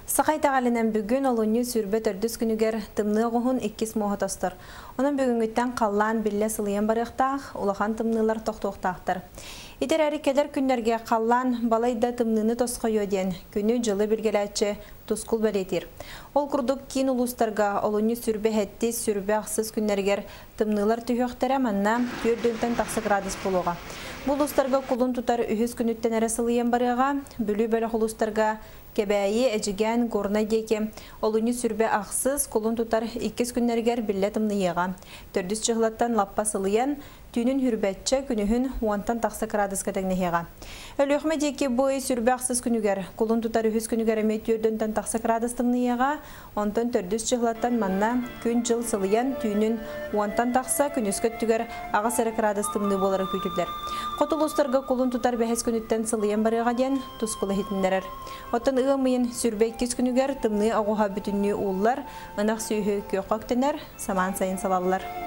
Саха итэҕэлинэн бүгүн олунньу 24 күнүгэр тымныы оҕуһун иккис муоһа тостор. Онон бүгүҥҥүттэн халлаан биллэ сылыйан барыахтаах, улахан тымныылар тохтуохтаахтар. Ити эрээри кэлэр күннэргэ халлаан балайда тымныыны тосхойуо диэн күнү-дьылы билгэлээччи Тускул бэлиэтиир. Ол курдук киин улуустарга олунньу 27, 28 күннэригэр тымныылар түһүөхтэрэ, манна 4 тахса градус буолуоҕа. Бу улуустарга кулун тутар үһүс күнүттэн эрэ сылыйан барыаҕа. Бүлүү бөлөх улуустарга Кэбээйи, Эдьигээн, Горнай диэки олунньу 28, кулун тутар иккис күннэригэр биллэ тымныйыаҕа. Төрдүс чыһылаттан лаппа сылыйан, түүнүн хүрбэччэ, күнүһүн уонтан тахса кыраадыска тэҥнэһиэҕэ. Өлүөхүмэ диэки бу ый 28 күнүгэр, кулун тутар үһүс күнүгэр эмиэ түөрдөнтөн тахса кыраадыс тымныйыаҕа, онтон төрдүс чыһылаттан манна күн-дьыл сылыйан, түүнүн уонтан тахса, күнүскү өттүгэр аҕыс эрэ кыраадыс тымныы буолара күүтүллэр. Хоту улуустарга кулун тутар бэһис күнүттэн сылыйан барыаҕа диэн Тускул иһитиннэрэр. Оттон ыам ыйын 22 күнүгэр тымныы оҕуһа бүтүннүү ууллар, ынах сүөһү күөххэ үктэнэр, самаан сайын салаллар.